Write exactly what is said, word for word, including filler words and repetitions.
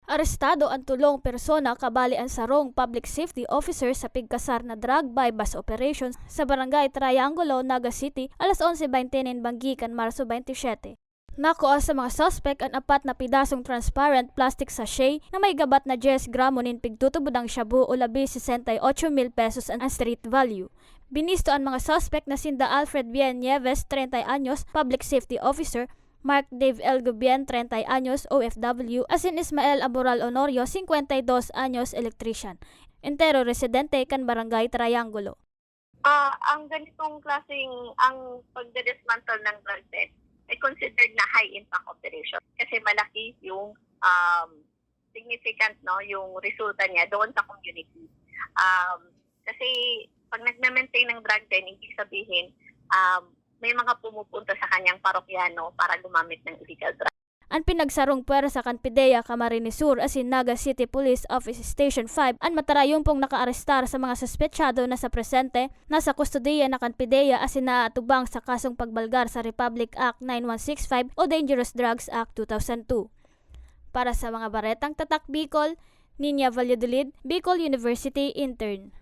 Arestado an tolong persona kabali an sarong public safety officer sa pigkasar na drug buy-bust operation sa Barangay Triangulo, Naga City, alas onse baynte nin banggi kan Marso baynte siyete. Nakua sa mga suspek an apat na pidasong transparent plastic sachet na may gabat na dyes gramo nin pigtutubodang shabu o labi sesenta y ocho mil pesos an street value. Binisto an mga suspek na sinda Alfred Bien Nieves, treinta anyos, public safety officer, Mark Dave Elgo Bien, treinta anyos, O F W, asin Ismael Aboral Honorio, cincuenta y dos anyos, electrician. Entero residente kan Barangay Triangulo. Ah, ang ganitong klaseng, ang pagde-dismantle ng drug den ay considered na high impact operation kasi malaki yung, um, significant, no, yung resulta niya doon sa community. Um, kasi pag nagme-maintain ng drug den, ibig sabihin, um, may mga pumupunta sa kanyang parokyano para gumamit ng illegal drug. An pinagsarong pwersa kan PDEA Camarines Sur asin Naga City Police Office Station five an matarayumpong nakaarestar sa mga suspetsado na sa presente nasa kustodiya na kan PDEA asin naaatubang sa kasong pagbalgar sa Republic Act nine one six five o Dangerous Drugs Act two thousand two. Para sa mga baretang Tatak Bicol, Nina Valladolid, Bicol University Intern.